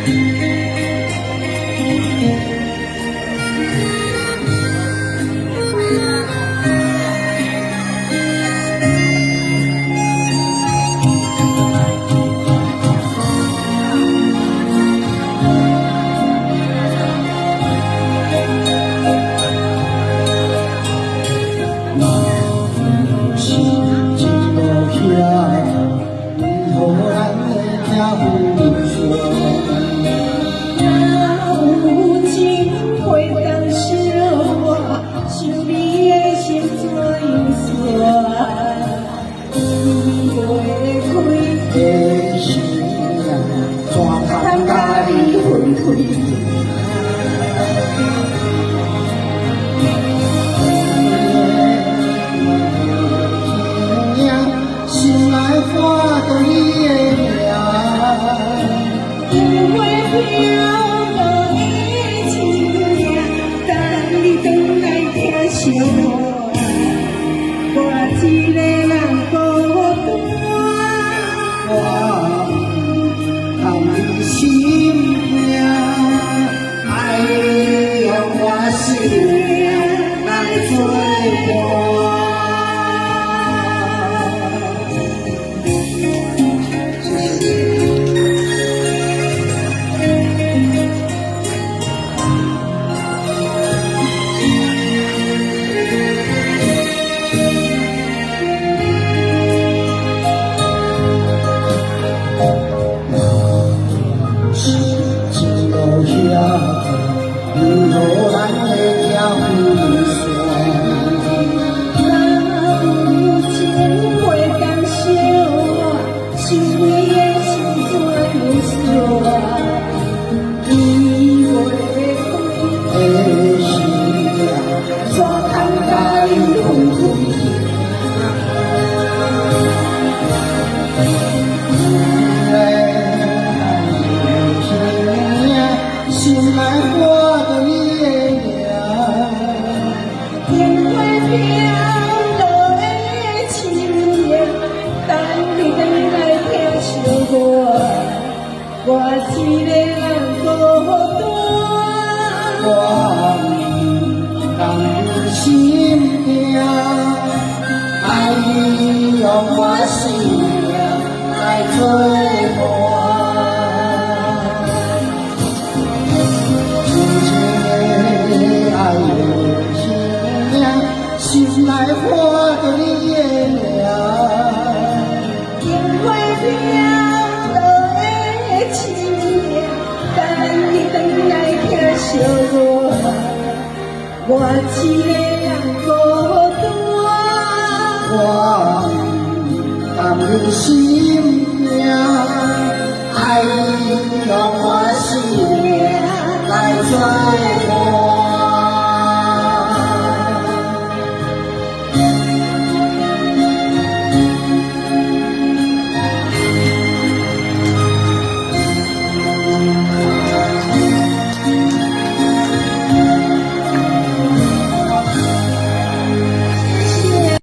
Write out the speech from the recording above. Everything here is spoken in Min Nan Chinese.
若是一路遐，为何咱的疼分散？若有情花当相活，想你的心怎样煞？离袂开的心啊，怎通佮你分开？心内看著你的名。樱花飘落的树影，等你转来疼惜我。我一个人孤单。我毋通你心疼，愛你用我生命來做伴。謝謝。若是一路遐，為何咱的疼分散？若有情花當相活，想你的心怎樣煞？離袂開的心啊，怎通佮你分開？心內看著你的名。櫻花飄落的樹影，等你轉來疼惜我。我一個人孤單。我毋通你心疼，愛你用我生命來做伴。深情的愛的身影，心內看著你的名。櫻花飄落的樹影，等你轉來疼惜我。我一個人孤單。我毋通你心疼，愛你用我